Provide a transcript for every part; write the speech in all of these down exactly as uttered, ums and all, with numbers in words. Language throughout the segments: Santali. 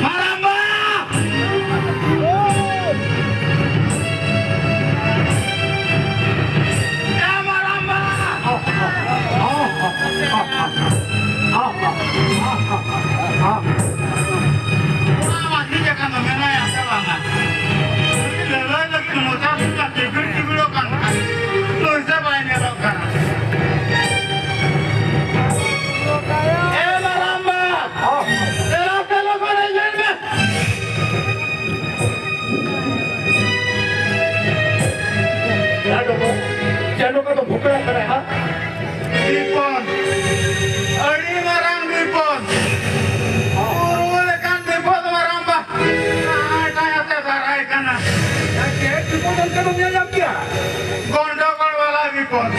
ᱢᱟᱨᱟᱢᱵᱟ! ᱮ ᱢᱟᱨᱟᱢᱵᱟ! ᱚᱱᱟ ᱢᱟᱹᱡᱷᱤ ᱡᱟᱭᱜᱟ ᱫᱚ ᱢᱮᱱᱟᱭᱟ ᱥᱮ ᱵᱟᱝᱟ? ᱞᱟᱹᱲᱦᱟᱹᱭ ᱞᱟᱹᱜᱤᱫ ᱢᱚᱪᱟ ᱥᱩᱫᱷᱟ ᱪᱤᱵᱤᱲ ᱪᱤᱵᱤᱲᱚᱜ ᱠᱟᱱ ᱠᱷᱟᱱ ᱱᱩᱭ ᱥᱮ ᱵᱟᱭ ᱧᱮᱞᱚᱜ ᱠᱟᱱᱟ᱾ ᱮ ᱢᱟᱨᱟᱢᱵᱟ! ᱫᱮᱞᱟ ᱥᱮ ᱞᱚᱜᱚᱱ ᱦᱮᱡ ᱞᱮᱱ ᱢᱮ᱾ ᱪᱟᱸᱫᱚ ᱠᱚ, ᱪᱟᱸᱫᱚ ᱠᱚ ᱫᱚ ᱵᱷᱩᱠᱲᱟ ᱠᱟᱱᱟᱭ, ᱦᱟ? ᱵᱤᱯᱚᱫ, ᱟᱹᱰᱤ ᱢᱟᱨᱟᱝ ᱵᱤᱯᱚᱫ, ᱵᱩᱨᱩ ᱞᱮᱠᱟᱱ ᱵᱤᱯᱚᱫ ᱢᱟᱨᱟᱝᱵᱟ, ᱟᱭ ᱛᱟᱭᱟᱛᱮ ᱫᱟᱨᱟᱭ ᱠᱟᱱᱟ᱾ ᱪᱮᱫ ᱵᱤᱯᱚᱫ ᱚᱱᱠᱟ ᱫᱚᱢ ᱧᱮᱞ ᱧᱟᱢ ᱠᱮᱭᱟ? ᱜᱚᱱᱰᱚᱜᱳᱞ ᱵᱟᱞᱟ ᱵᱤᱯᱚᱫ᱾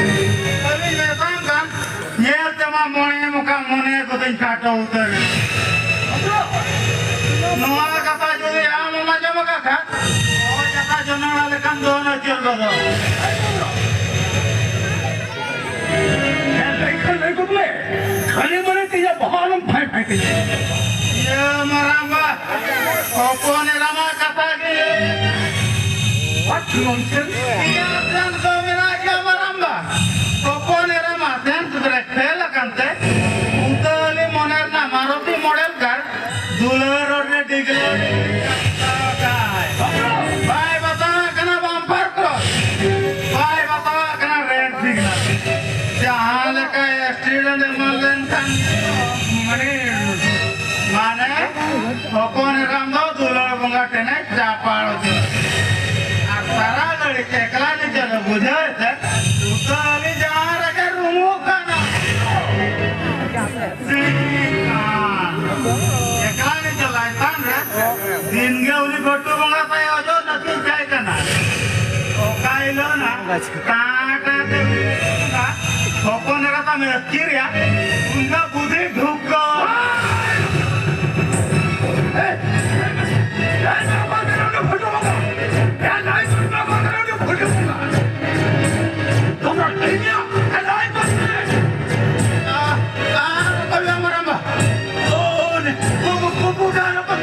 ᱟᱹᱞᱤᱧ ᱢᱮᱛᱟᱢ ᱠᱟᱱ, ᱧᱮᱞ ᱛᱮᱢᱟ ᱢᱚᱱᱮ ᱢᱚᱠᱟ ᱢᱚᱱᱮ ᱠᱚᱫᱚᱧ ᱠᱷᱟᱴᱚ ᱩᱛᱟᱹᱨ᱾ ᱱᱚᱣᱟ ᱠᱟᱛᱷᱟ ᱡᱩᱫᱤ ᱟᱢ ᱮᱢ ᱟᱸᱡᱚᱢ ᱟᱠᱟᱫ ᱠᱷᱟᱱ, ᱦᱚᱭ ᱠᱟᱛᱷᱟ ᱡᱚᱱᱚᱲᱟ ᱞᱮᱠᱟᱱ ᱫᱚ ᱚᱱᱟ ᱪᱮᱫ ᱫᱚ᱾ ᱦᱮᱸ, ᱞᱟᱹᱭ ᱠᱷᱟᱱ ᱞᱟᱹᱭ ᱜᱚᱫ ᱢᱮ᱾ ᱠᱷᱟᱹᱞᱤ ᱢᱟᱱᱮ ᱛᱤᱧᱟ ᱵᱚᱦᱚᱜ ᱟᱞᱚᱢ ᱯᱷᱟᱸᱭ ᱯᱷᱟᱸᱭ ᱛᱤᱧᱟ᱾ ᱤᱭᱟᱹ ᱢᱟᱨᱟᱝᱵᱟ, ᱦᱚᱯᱚᱱ ᱮᱨᱟ ᱢᱟ ᱠᱟᱛᱷᱟ ᱜᱮ ᱞᱟᱹᱭ ᱟᱠᱟᱫ᱾ What nonsense? ᱤᱧᱟᱹᱜ sense ᱫᱚ ᱢᱮᱱᱟᱜ ᱜᱮᱭᱟ ᱢᱟᱨᱟᱝᱵᱟ᱾ ᱦᱚᱯᱚᱱ ᱮᱨᱟ ᱢᱟ sense ᱵᱨᱮᱠ ᱯᱷᱮᱞ ᱟᱠᱟᱱ ᱛᱮ, ᱩᱛᱟᱹᱞᱤ ᱢᱚᱱᱮ ᱨᱮᱱᱟᱜ ᱢᱟᱨᱚᱛᱤ model car ᱫᱩᱞᱟᱹᱲ ᱨᱳᱰ ᱨᱮ ᱰᱤᱜᱽᱞᱟᱹ ᱰᱤᱜᱽᱞᱤ ᱠᱟᱴᱠᱟᱣ ᱟᱠᱟᱫ᱾ ᱵᱟᱭ ᱵᱟᱛᱟᱣᱟᱜ ᱠᱟᱱᱟ bumper cross, ᱵᱟᱭ ᱵᱟᱛᱟᱣᱟᱜ ᱠᱟᱱᱟ red signal᱾ ᱡᱟᱦᱟᱸ ᱞᱮᱠᱟ accident ᱮᱢᱟᱱ ᱞᱮᱱᱠᱷᱟᱱ ᱢᱟᱱᱮ, ᱢᱟᱱᱮ ᱦᱚᱯᱚᱱ ᱮᱨᱟᱢ ᱫᱚ ᱫᱩᱞᱟᱹᱲ ᱵᱚᱸᱜᱟ ᱴᱷᱮᱱᱮ ᱪᱟᱯᱟᱲ ᱩᱛᱟᱹᱨ᱾ ᱟᱨ ᱥᱟᱨᱟ ᱜᱷᱟᱹᱲᱤ ᱮᱠᱞᱟ ᱱᱤᱡᱮ ᱫᱚ ᱵᱩᱡᱷᱟᱹᱣ ᱮᱫ ᱛᱮ ᱩᱛᱟᱹᱨᱤ ᱡᱟᱦᱟᱸ ᱨᱮᱜᱮ ᱨᱩᱢᱩᱜ ᱠᱟᱱᱟ᱾ ᱥᱤᱧ ᱠᱷᱟᱱ ᱮᱠᱞᱟ ᱱᱤᱡᱮ ᱞᱟᱭᱛᱟᱱ ᱨᱮ ᱫᱤᱱ ᱜᱮ ᱩᱱᱤ ᱵᱷᱟᱹᱴᱩ ᱵᱚᱸᱜᱟ ᱛᱟᱭ ᱚᱡᱚᱜ ᱱᱟᱹᱠᱤᱱ ᱪᱟᱭ ᱠᱟᱱᱟ᱾ ᱚᱠᱟ ᱦᱤᱞᱳᱜ ᱱᱟ ᱴᱟᱴᱟ ᱛᱮ ᱩᱱᱤ ᱵᱷᱟᱹᱴᱩ ᱵᱚᱸᱜᱟ ᱦᱚᱯᱚᱱ ᱮᱨᱟ ᱛᱟᱢ ᱟᱹᱛᱠᱤᱨᱮᱭᱟ, ᱩᱱ ᱫᱚ ᱵᱩᱫᱷᱤ ᱰᱷᱩᱠ ᱠᱚ᱾ ᱛᱚᱢᱨᱟ ᱴᱷᱤᱠ ᱜᱮᱭᱟ, ᱮᱞᱟᱭ ᱠᱚ᱾ ᱟᱨ ᱚᱠᱚᱭ ᱢᱟᱨᱟᱝᱵᱟ? ᱚ, ᱩᱱᱤ ᱵᱩᱵᱩ, ᱵᱩᱵᱩ ᱜᱟᱱ ᱚᱠᱚᱭ?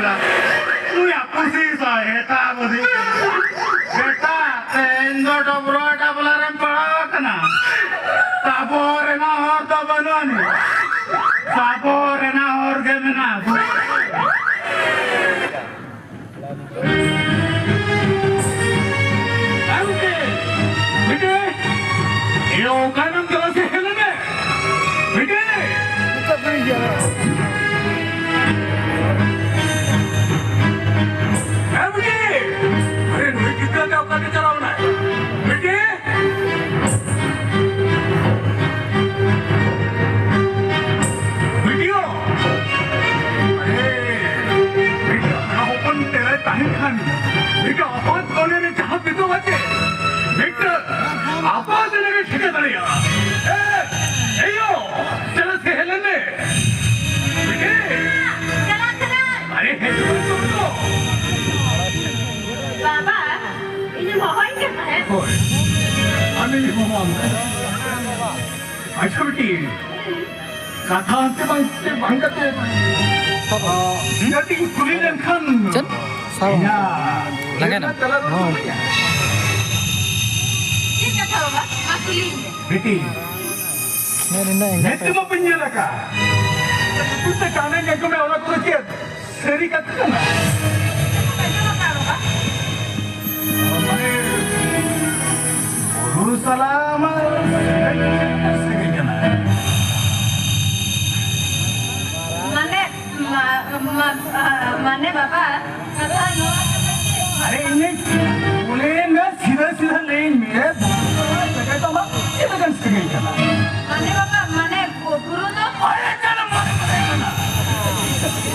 ᱱᱩᱭᱟᱜ ᱠᱩᱥᱤ ᱥᱟᱶ ᱦᱮᱛᱟ ᱵᱩᱫᱷᱤ᱾ ᱵᱮᱴᱟ, ᱛᱮᱦᱮᱧ ᱫᱚ ᱰᱚᱵᱨᱚ ᱰᱟᱵᱞᱟ ᱨᱮᱢ ᱯᱟᱲᱟᱣ ᱟᱠᱟᱱᱟ᱾ ᱥᱟᱵᱚᱜ ᱨᱮᱱᱟᱜ ᱦᱚᱨ ᱫᱚ ᱵᱟᱹᱱᱩᱜ ᱟᱹᱱᱤᱡ᱾ ᱥᱟᱵᱚᱜ ᱨᱮᱱᱟᱜ ᱦᱚᱨ ᱜᱮ ᱢᱮᱱᱟᱜᱼᱟ᱾ ᱮ ᱜᱚᱢᱠᱮ, ᱵᱤᱴᱤ, ᱮᱭᱳ, ᱚᱠᱟᱭ ᱱᱟᱢ? ᱫᱮᱞᱟ ᱥᱮ ᱦᱮᱡ ᱞᱮᱱ ᱢᱮ᱾ ᱵᱤᱴᱤ! ᱮ ᱵᱤᱴᱤ! ᱟᱨᱮ, ᱱᱩᱭ ᱜᱤᱫᱽᱨᱟᱹ ᱫᱚ ᱚᱠᱟ ᱛᱮ ᱪᱟᱞᱟᱣ ᱮᱱᱟᱭ? ᱵᱤᱴᱤ! ᱵᱤᱴᱤ ᱦᱚᱸ! ᱟᱨᱮ, ᱵᱤᱴᱤ ᱦᱚᱸ ᱦᱚᱯᱚᱱ ᱛᱮᱨᱟᱭ ᱛᱟᱦᱮᱱ ᱠᱷᱟᱱ, ᱵᱤᱴᱤ ᱦᱚᱯᱚᱱ ᱠᱚᱞᱮ ᱨᱮ ᱡᱟᱦᱟᱸ ᱵᱤᱛᱟᱹᱣᱟ ᱪᱮ, ᱵᱤᱴᱤ ᱟᱯᱟᱛ ᱨᱮᱜᱮ ᱴᱷᱤᱠᱟᱹ ᱫᱟᱲᱮᱭᱟᱜᱼᱟ᱾ ᱮ, ᱮᱭᱳ, ᱪᱟᱞᱟᱜ ᱥᱮ ᱦᱮᱡ ᱞᱮᱱ ᱢᱮ᱾ ᱵᱤᱴᱤ! ᱪᱟᱞᱟᱜ ᱠᱟᱱᱟ᱾ ᱟᱨᱮ, ᱦᱮᱡ ᱞᱮᱱ ᱢᱮ᱾ ᱵᱟᱵᱟ, ᱤᱧᱮᱢ ᱦᱚᱦᱚᱭ ᱠᱟᱱ ᱛᱟᱦᱮᱸᱫ? ᱦᱳᱭ, ᱟᱢᱤᱧ ᱦᱚᱦᱚᱣᱟᱢ ᱠᱟᱱᱟ᱾ ᱟᱪᱪᱷᱟ ᱵᱤᱴᱤ, ᱠᱟᱛᱷᱟ ᱟᱱᱛᱮ ᱵᱟᱝ ᱛᱮ ᱵᱟᱝ ᱠᱟᱛᱮ, ᱟ, ᱠᱟᱹᱴᱤᱡ ᱤᱧ ᱠᱩᱞᱤ ᱞᱮᱱᱠᱷᱟᱱ ᱪᱮᱫ? ᱥᱟᱶ᱾ ᱤᱧᱟᱹᱜ ᱞᱟᱜᱟᱭ ᱱᱟᱢ? ᱛᱮᱞᱟ ᱫᱚ ᱦᱳᱭ᱾ ᱪᱮᱫ ᱞᱮᱠᱟ? ᱪᱮᱫ ᱠᱟᱛᱷᱟ ᱵᱟᱵᱟ? ᱢᱟ ᱠᱩᱞᱤᱧ ᱢᱮ᱾ ᱵᱤᱴᱤ, ᱢᱮᱫ ᱨᱮᱱᱟᱜ ᱮᱸᱜᱟ ᱢᱮᱫ ᱛᱮ᱾ ᱛᱮᱢᱟ ᱵᱟᱹᱧ ᱧᱮᱞ ᱟᱠᱟᱫ᱾ ᱞᱩᱛᱩᱨ ᱛᱮ ᱠᱟᱱᱮᱧ ᱟᱸᱡᱚᱢᱮᱫ, ᱚᱱᱟ ᱠᱚᱫᱚ ᱪᱮᱫ? ᱥᱟᱹᱨᱤ ᱠᱟᱛᱷᱟ ᱠᱟᱱᱟ? ᱢᱟᱱᱮ, ᱵᱩᱨᱩ ᱥᱟᱞᱟᱜ ᱢᱟ ᱥᱟᱹᱜᱟᱹᱭ ᱠᱟᱱᱟ᱾ ᱢᱟᱱᱮ, ᱢᱟ-, ᱢᱟ-, ᱢᱟᱱᱮ ᱵᱟᱵᱟ, ᱠᱟᱛᱷᱟ ᱱᱚᱣᱟ ᱠᱟᱱᱟ ᱡᱮ ᱟᱨᱮ, ᱤᱧ ᱠᱩᱞᱤᱭᱮᱫ ᱢᱮᱭᱟ, ᱥᱤᱫᱷᱟᱹ ᱥᱤᱫᱷᱟᱹ ᱞᱟᱹᱭᱟᱹᱧ ᱢᱮ, ᱵᱩᱨᱩ ᱥᱟᱞᱟᱜ ᱥᱟᱹᱜᱟᱹᱭ ᱫᱚ ᱟᱢᱟᱜ ᱪᱮᱫ ᱞᱮᱠᱟᱱ ᱥᱟᱹᱜᱟᱹᱭ ᱠᱟᱱᱟ? ᱢᱟᱱᱮ ᱵᱟᱵᱟ, ᱢᱟᱱᱮ ᱵᱩᱨᱩ ᱫᱚ ᱟᱨᱮ ᱠᱟᱱᱟ, ᱢᱟᱱᱮ ᱠᱟᱱᱟ᱾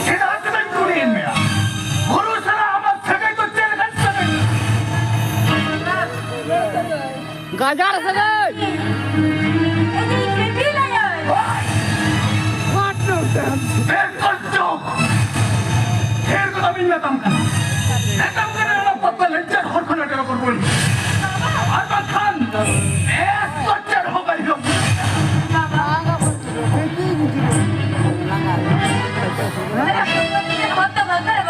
ᱪᱮᱫᱟᱜ ᱪᱮᱫᱟᱜ ᱤᱧ ᱠᱩᱞᱤᱭᱮᱫ ᱢᱮᱭᱟ? ᱵᱩᱨᱩ ᱥᱟᱞᱟᱜ ᱟᱢᱟᱜ ᱥᱟᱹᱜᱟᱹᱭ ᱫᱚ ᱪᱮᱫ ᱞᱮᱠᱟᱱ ᱥᱟᱹᱜᱟᱹᱭ? ᱜᱟᱡᱟᱲ ᱥᱟᱹᱜᱟᱹᱭ᱾ ᱤᱧᱤᱧ ᱥᱤᱵᱤᱞ ᱟᱭᱟ᱾ What nonsense! ᱵᱮᱥ ᱠᱚ ᱪᱩᱯ! ᱰᱷᱮᱨ ᱠᱚ ᱵᱟᱹᱧ ᱢᱮᱛᱟᱢ ᱠᱟᱱᱟ᱾ ᱢᱮᱛᱟᱢ ᱠᱟᱱᱟ, ᱚᱱᱟ ᱯᱟᱯᱟ ᱞᱮᱱᱪᱟᱨ ᱦᱚᱲ ᱠᱷᱚᱱ ᱟᱹᱰᱤ ᱨᱚᱠᱚᱢ ᱵᱚᱱ᱾ ᱟᱨ ᱵᱟᱝᱠᱷᱟᱱ ᱵᱮᱥ ᱠᱚ ᱪᱮᱫ ᱦᱚᱸ ᱵᱟᱹᱧ ᱡᱚᱢ᱾ ᱵᱟᱵᱟ᱾ ᱦᱚᱲ ᱫᱚ ᱵᱟᱝ ᱠᱟᱱᱟ᱾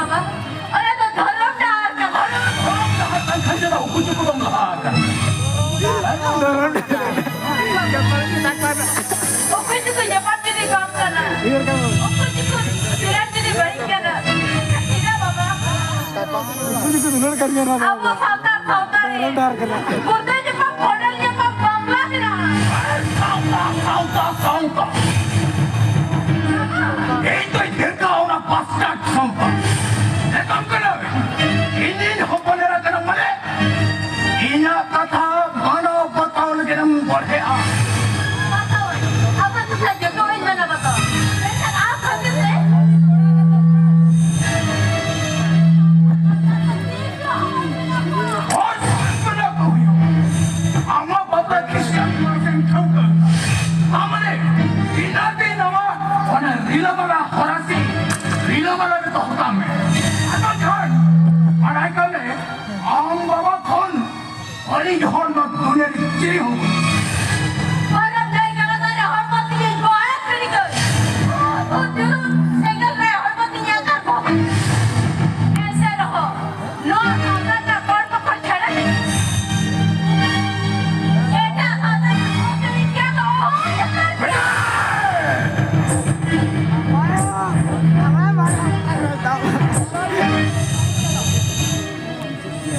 ᱩᱭᱦᱟᱹᱨ ᱠᱟᱜ ᱢᱮ᱾ ᱩᱠᱩ ᱪᱩᱠᱩ ᱫᱩᱞᱟᱹᱲ ᱡᱩᱫᱤ ᱵᱟᱹᱲᱤᱡ ᱠᱟᱱᱟ, ᱪᱮᱫᱟᱜ ᱵᱟᱵᱟ? ᱩᱠᱩ ᱪᱩᱠᱩ ᱫᱩᱞᱟᱹᱲ ᱠᱟᱱ ᱜᱮᱭᱟ ᱱᱚᱣᱟ ᱫᱚ᱾ ᱟᱵᱚ ᱥᱟᱱᱛᱟᱲ ᱥᱟᱶᱛᱟ ᱨᱮ ᱰᱟᱦᱟᱨ ᱠᱟᱱᱟ᱾ ᱜᱩᱨᱫᱟᱹ ᱧᱟᱯᱟᱢ, ᱠᱚᱸᱰᱮᱞ ᱧᱟᱯᱟᱢ ᱵᱟᱯᱞᱟ ᱢᱮᱱᱟᱜᱼᱟ᱾ ᱥᱟᱶᱛᱟ, ᱥᱟᱶᱛᱟ, ᱥᱟᱶᱛᱟ᱾ ᱤᱧ ᱫᱚᱧ ᱰᱷᱮᱨᱠᱟᱣ ᱚᱱᱟ ᱵᱟᱥᱴᱟᱨᱰ ᱥᱟᱶᱛᱟ᱾ ᱢᱮᱛᱟᱢ ᱠᱟᱱᱟ, ᱤᱧᱤᱧ ᱦᱚᱯᱚᱱ ᱮᱨᱟ ᱠᱟᱱᱟ ᱢᱟᱱᱮ, ᱤᱧᱟᱹᱜ ᱠᱟᱛᱷᱟ ᱢᱟᱱᱟᱣ ᱵᱟᱛᱟᱣ ᱞᱟᱹᱜᱤᱫ ᱮᱢ ᱵᱚᱲᱦᱮᱜᱼᱟ᱾ ᱵᱟᱛᱟᱣᱟᱹᱧ, ᱟᱢᱟᱜ ᱠᱟᱛᱷᱟ ᱡᱚᱛᱚᱣᱟᱹᱧ ᱢᱟᱱᱟᱣ ᱵᱟᱛᱟᱣᱟ, ᱢᱮᱱᱠᱷᱟᱱ ᱟᱢ ᱠᱷᱟᱹᱛᱤᱨ ᱛᱮ ᱦᱚᱲ ᱥᱟᱥᱚᱱ ᱠᱚ ᱦᱩᱭᱩᱜ᱾ ᱟᱢᱟᱜ ᱵᱟᱯᱞᱟ ᱠᱷᱨᱤᱥᱴᱟᱱ ᱢᱟᱨᱥᱮᱱ ᱴᱷᱟᱹᱣᱠᱟᱹ᱾ ᱟᱢ ᱨᱮ ᱤᱱᱟᱹᱛᱮ ᱱᱚᱣᱟ ᱚᱱᱟ ᱨᱤᱞᱟᱹᱢᱟᱞᱟ ᱦᱚᱨᱟᱥᱤ, ᱨᱤᱞᱟᱹᱢᱟᱞᱟ ᱨᱮ ᱫᱚᱦᱚ ᱠᱟᱜ ᱢᱮ᱾ ᱟᱫᱚ ᱡᱷᱟᱲ, ᱵᱟᱲᱟᱭ ᱠᱟᱜ ᱢᱮ, ᱟᱢ ᱵᱟᱵᱟ ᱠᱷᱚᱱ ᱟᱹᱰᱤ ᱦᱚᱲ ᱫᱚ ᱫᱩᱱᱤᱭᱟᱹ ᱨᱮ ᱪᱮᱫ ᱦᱚᱸ ᱵᱟᱹᱱᱩᱜ᱾ ᱯᱚᱨᱚᱵᱽ ᱱᱟᱹᱭ ᱜᱟᱰᱟ ᱫᱷᱟᱨᱮ ᱦᱚᱲᱢᱚ ᱛᱤᱧ ᱜᱚᱦᱟᱨ ᱠᱟᱹᱨᱤᱜᱟᱹᱨ᱾ ᱩᱫᱩᱞ ᱥᱮᱸᱜᱮᱞ ᱨᱮ ᱦᱚᱲᱢᱚ ᱛᱤᱧ ᱟᱠᱟᱨ ᱠᱚ᱾ ᱮᱱᱛᱮ ᱨᱮᱦᱚᱸ ᱱᱚᱣᱟ ᱥᱟᱶᱛᱟ ᱨᱮᱱᱟᱜ ᱠᱚᱲ ᱠᱚᱠᱚ ᱪᱷᱟᱲᱟ ᱞᱟᱹᱜᱤᱫ ᱮᱴᱟᱜ ᱥᱟᱶᱛᱟ ᱨᱮᱱᱟᱜ ᱠᱚ ᱠᱟᱹᱢᱤ ᱜᱮᱭᱟ ᱠᱚ᱾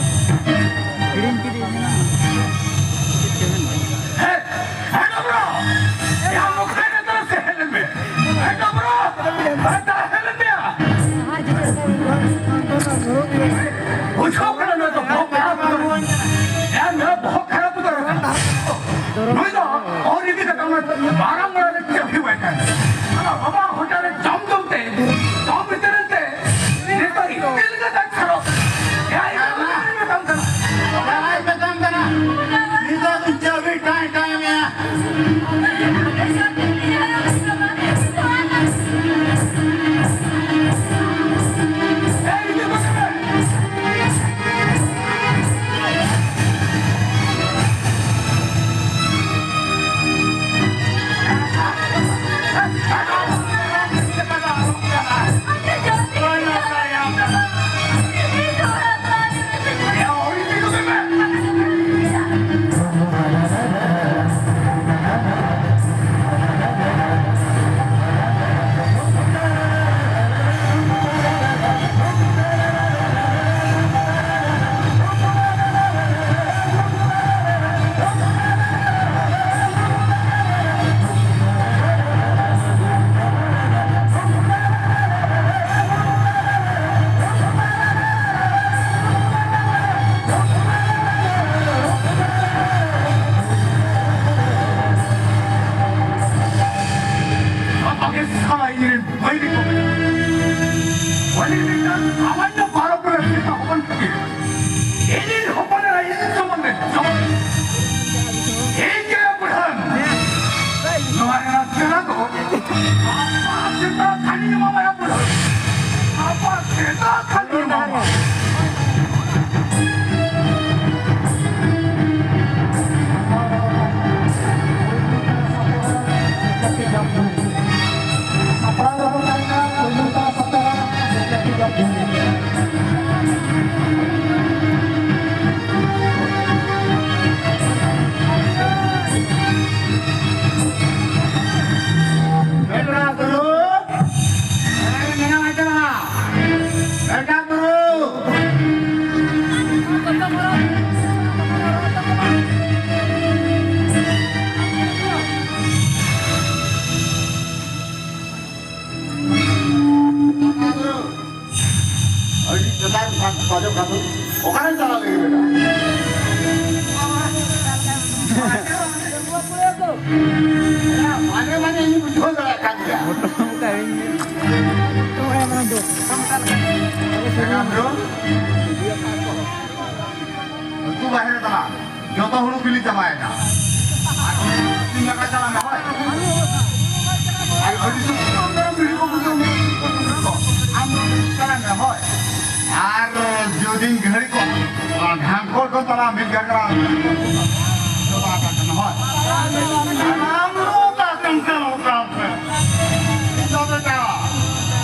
ᱦᱤᱲᱤᱧ ᱠᱤᱫᱟᱹᱧ ᱦᱮᱸ᱾ ᱦᱮᱸ, ᱦᱮᱸ, ᱰᱚᱵᱨᱚ! ᱭᱟ, ᱢᱩᱠᱷᱟᱹ ᱨᱮ ᱫᱚ ᱥᱮ ᱦᱮᱞᱢᱮᱴ! ᱦᱮᱸ, ᱰᱚᱵᱨᱚ! ᱦᱮᱸ, ᱫᱟ ᱦᱮᱞᱢᱮᱴ! ᱵᱩᱡᱷᱟᱹᱣ ᱠᱟᱱᱟ, ᱱᱚᱣᱟ ᱫᱚ ᱵᱚᱦᱚᱜ ᱠᱷᱟᱨᱟᱯ ᱩᱛᱟᱹᱨ᱾ ᱭᱟ, ᱱᱚᱣᱟ ᱵᱚᱦᱚᱜ ᱠᱷᱟᱨᱟᱯ ᱩᱛᱟᱹᱨ ᱟᱠᱟᱱᱟ᱾ ᱱᱩᱭ ᱫᱚ ᱦᱚᱲ ᱤᱫᱤ ᱠᱟᱛᱮ ᱚᱱᱟ ᱢᱟᱨᱟᱝ ᱢᱟᱨᱟᱝ ᱨᱮ ᱪᱟᱹᱠᱨᱤ ᱵᱟᱭ ᱛᱟᱦᱮᱱᱟ᱾ ᱚᱱᱟ ᱵᱟᱵᱟ ᱦᱳᱴᱮᱞ ᱨᱮ ᱡᱚᱢ ᱡᱚᱢ ᱛᱮ, ᱡᱚᱢ ᱵᱷᱤᱛᱤᱨ ᱛᱮ, ᱱᱤᱛᱚᱜ ᱤᱯᱤᱞ ᱞᱮᱠᱟ ᱫᱟᱜ ᱪᱷᱟᱨᱚᱜ ᱠᱟᱱᱟ᱾ ᱮᱭᱟᱭ ᱢᱮᱛᱟᱢ ᱠᱟᱱᱟ᱾ ᱮᱭᱟᱭ ᱢᱮᱛᱟᱢ ᱠᱟᱱᱟ᱾ ᱱᱤᱛᱚᱜ ᱫᱚ ᱪᱟᱹᱵᱤ ᱴᱟᱭ ᱴᱟᱭ ᱢᱮᱭᱟ᱾ ᱥᱟᱞᱟ ᱤᱧᱨᱮᱱ ᱵᱟᱹᱭᱨᱤ ᱠᱚ ᱢᱮᱱᱟᱜᱼᱟ᱾ ᱩᱱᱤ ᱢᱤᱫᱴᱟᱝ ᱥᱟᱢᱟᱱᱱᱚ ᱵᱟᱨᱚ ᱵᱚᱨᱥ ᱨᱮᱱ ᱦᱚᱯᱚᱱ ᱠᱟᱱᱟᱭ᱾ ᱤᱧᱤᱡ ᱦᱚᱯᱚᱱ ᱮᱨᱟ ᱤᱧ ᱥᱚᱢᱵᱚᱱᱫᱷᱮ ᱡᱚᱢ᱾ ᱤᱧ ᱜᱮ ᱵᱩᱲᱦᱟᱹᱱ᱾ ᱱᱚᱣᱟ ᱨᱮᱱᱟᱜ ᱛᱮᱞᱟ ᱫᱚ ᱟᱯᱟ ᱥᱮᱛᱟ ᱛᱷᱟᱹᱱᱤ ᱮᱢᱟᱢᱟᱭᱟ ᱵᱩᱲᱦᱟᱹᱱ᱾ ᱟᱯᱟ ᱥᱮᱛᱟ ᱛᱷᱟᱹᱱᱤ ᱮᱢᱟᱢᱟ᱾ ᱟᱹᱰᱤ ᱪᱮᱛᱟᱱ ᱥᱟᱡᱚᱜ ᱠᱟᱱ ᱫᱚ᱾ ᱚᱠᱟᱨᱮᱢ ᱪᱟᱞᱟᱣ ᱞᱟᱹᱜᱤᱫ ᱵᱮᱴᱟ? ᱢᱟᱱᱮ ᱢᱟᱱᱮ ᱤᱧ ᱵᱩᱡᱷᱟᱹᱣ ᱫᱟᱲᱮᱭᱟᱜ ᱠᱟᱱ ᱜᱮᱭᱟ᱾ ᱩᱛᱩ ᱵᱟᱦᱮᱨ ᱛᱟᱞᱟ᱾ ᱡᱚᱛᱚ ᱦᱩᱲᱩ ᱵᱤᱞᱤ ᱪᱟᱵᱟᱭᱮᱱᱟ᱾ ᱟᱨ ᱛᱤᱱ ᱞᱮᱠᱟ ᱪᱟᱞᱟᱜ ᱢᱮ, ᱦᱳᱭ᱾ ᱟᱨ ᱟᱹᱰᱤ ᱥᱩᱠᱨᱤ ᱢᱮᱨᱚᱢ ᱵᱷᱤᱲᱤ ᱠᱚ ᱵᱩᱡᱷᱟᱹᱣ ᱢᱮ, ᱟᱢ ᱪᱟᱞᱟᱜ ᱢᱮ, ᱦᱳᱭ᱾ ᱟᱨ ᱡᱩᱫᱤ ᱜᱷᱟᱹᱲᱤ ᱠᱚ, ᱚᱱᱟ ᱰᱷᱟᱝᱠᱚᱲ ᱠᱚ ᱛᱟᱞᱟ ᱢᱤᱫ ᱜᱷᱟᱜᱽᱨᱟ ᱪᱟᱵᱟ ᱟᱠᱟᱱ ᱠᱟᱱᱟ, ᱦᱳᱭ᱾ ᱟᱨ ᱟᱢ ᱫᱚ ᱚᱠᱟ ᱠᱟᱱ ᱠᱟᱱ ᱚᱠᱟ ᱯᱮ? ᱤᱧ ᱫᱚ ᱵᱮᱴᱟ,